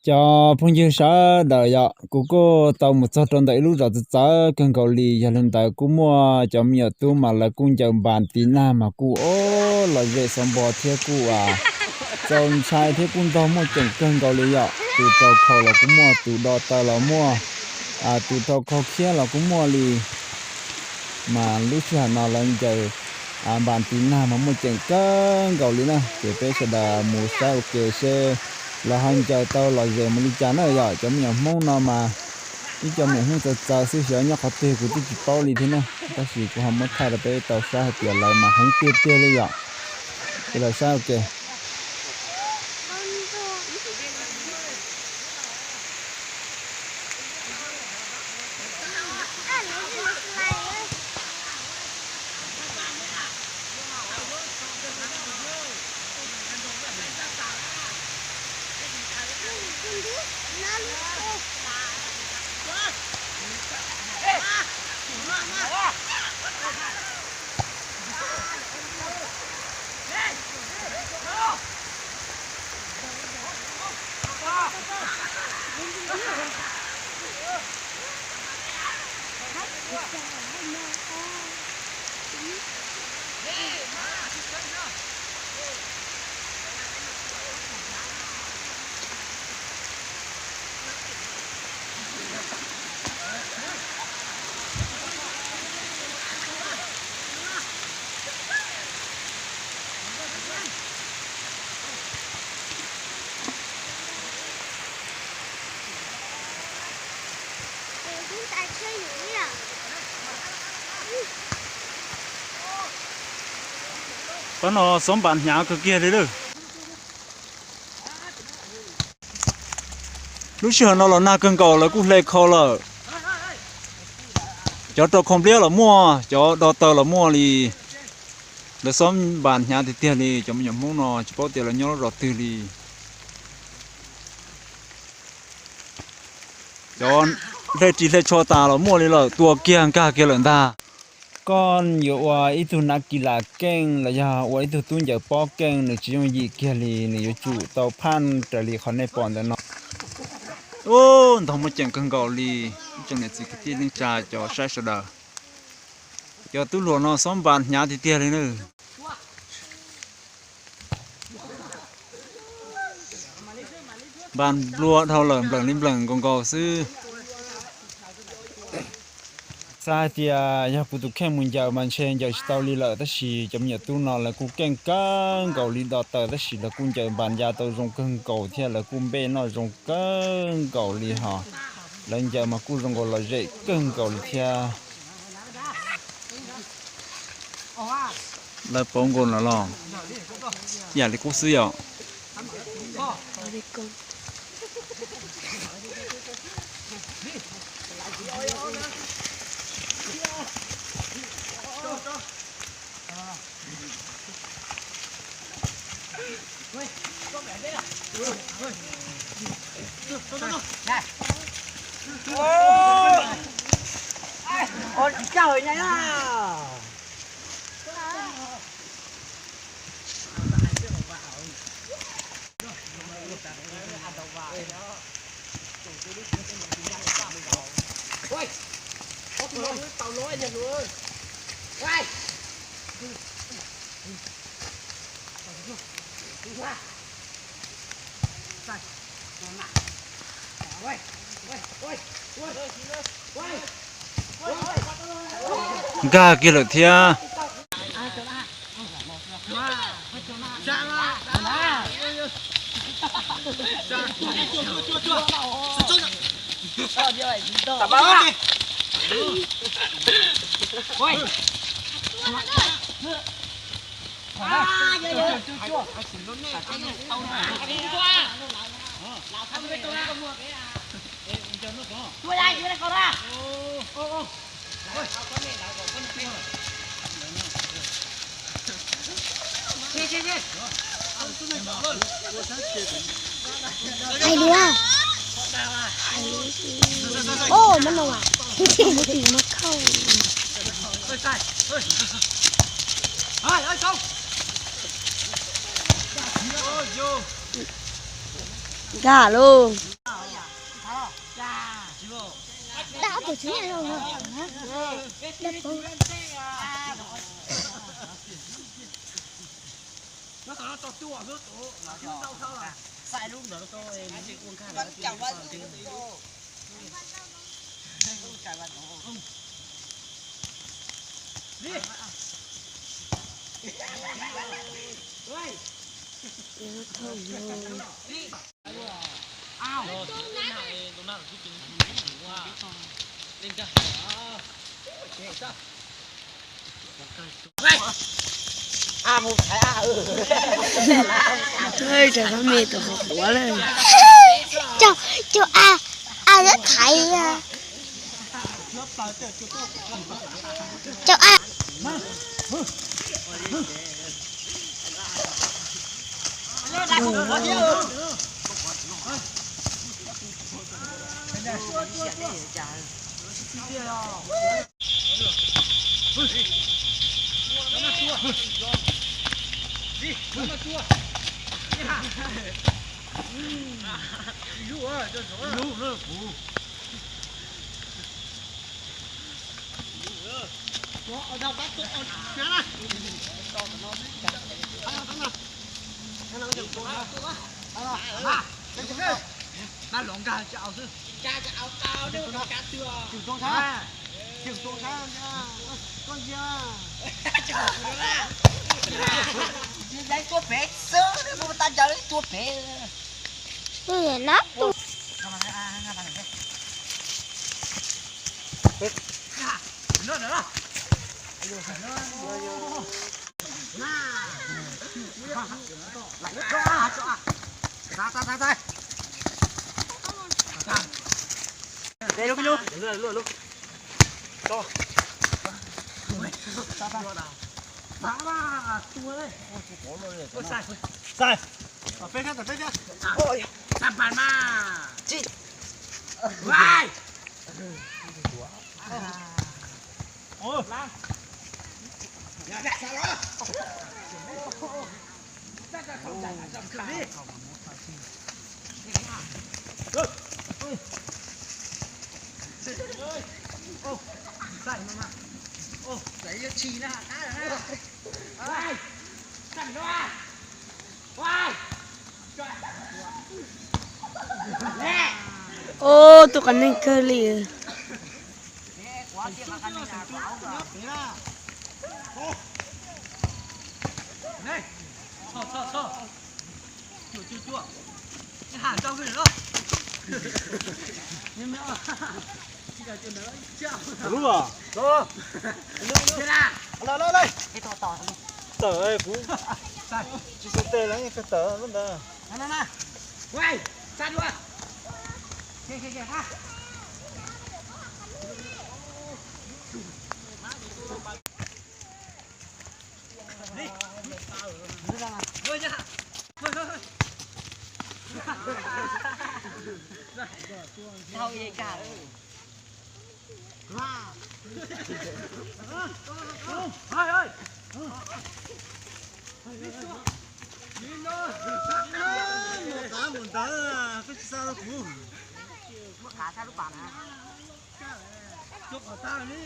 Cov phooj ywg sawv daws yom, kuv kuj tau mus txog rau ntawm ib lub zos txawv txawv kawg nkaus li. Yog li ntawd kuj muaj cov me nyuam tub mas lawv kuj ncaws npas tiv nag mas kuj ob lom zem xov npo thiab kuj txaus ntshai thiab kuj ntog muaj ceem kawg nkaus li yom. Tus rau khau los kuj muaj, tus do taw los muaj, tus rau khau khiab los kuj muaj li. Mas lub sij hawm no lawv ncaws npas tiv nag mas muaj ceem kawg nkaus li na. Ces peb sawv daws mus saib ua ke seb lawv ho ncaws tau lom zem mus li cas na yom. Cov me nyuam Hmoob no mas ib cov me nyuam Hmoob txawv txawv xwb, xyov nyob qhov twg kuv twb tsis paub li thiab na. Tab sis kuv ho muab thaij rau peb tau saib hais tias lawv mas heev tiag tiag li yom. Ces lawv saib ua ke. Pab no xob npas hnyav kawg kiag li lawm. Lub sij hawm no los nag kawg nkaus lawv kuj hle khau lawm. Cov rau khau npliab los muaj, cov do taw los muaj li. Lawv xob npas hnyav tiag tiag li, cov me nyuam Hmoob no tsis paub tias lawv nyob lub zos twg li. Cov hle ris hle tsho tas los muaj li lawm, tua kiag nkag kiag lawm ntag. Koj yuav ua ib tug nav kis las keej los yog ua ib tug tub ncaws pob keej nws tsis yooj yim kiag li, nws yuav tsum tau phaj raws li qhov nej pom ntawm no. Ub, ntog muaj ceem kawg nkaus li, ib tsoom niam txiv kwv tij neej tsa cov saib sawv daws. Cov tub hluas no xob npas hnyav tiag tiag li na. Npas nplua dhau lawm, npleem li npleem nkaus nkaus xwb. Xav hais tias yog kuv tus kheej mus ncaws mas ntshe ncaws tsis tau li lawm, tab sis cov me nyuam tub no lawv kuj keej kawg nkaus li do taw, tab sis lawv kuj ncaws npas ya tau zoo kawg nkaus thiab lawv kuj npej noj zoo kawg nkaus li hos. Lawv ncaws mas kuj zoo nkaus lom zem kawg nkaus li thiab. Lawv pauv nkaus lawm los, yam li qub xwb yom. Nkag kiag lawm thiab. Hais lus. Hais lus. Ôh, mab no as. Mus tim mab khauj. Nkag lauj. Ej, tsam pab me tus qhuav qhuav lawm. Cov, cov a, a lawv thaiv. Cov a. Tua pem xwb, tua pem. Peb thiab, peb thiab. Ub, tus qos neeg kawg li. Tawm, kuv tsis xav tes lawm, kawg tawm lub ntawd. Muaj qav ntawd, koj tsis xa rau kuv. Muaj qav sab lub pas na. Tua qhov tag li.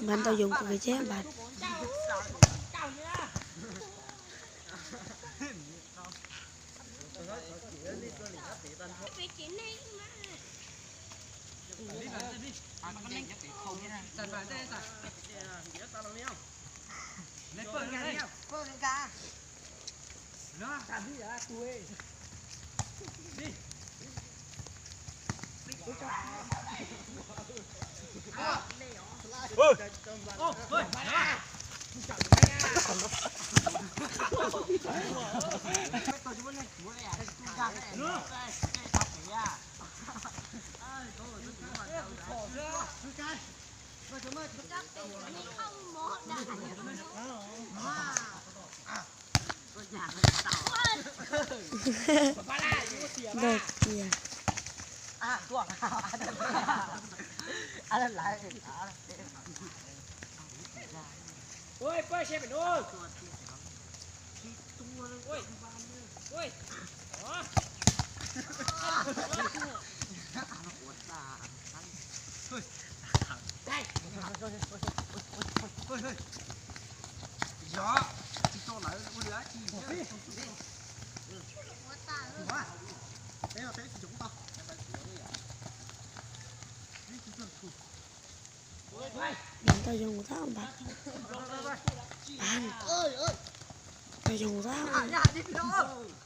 Npaj tau yoov kuv kev ceb npaj. Ntag kiag. Npaj tau yoov kuv tau npaj. Npaj tau yoov kuv tau.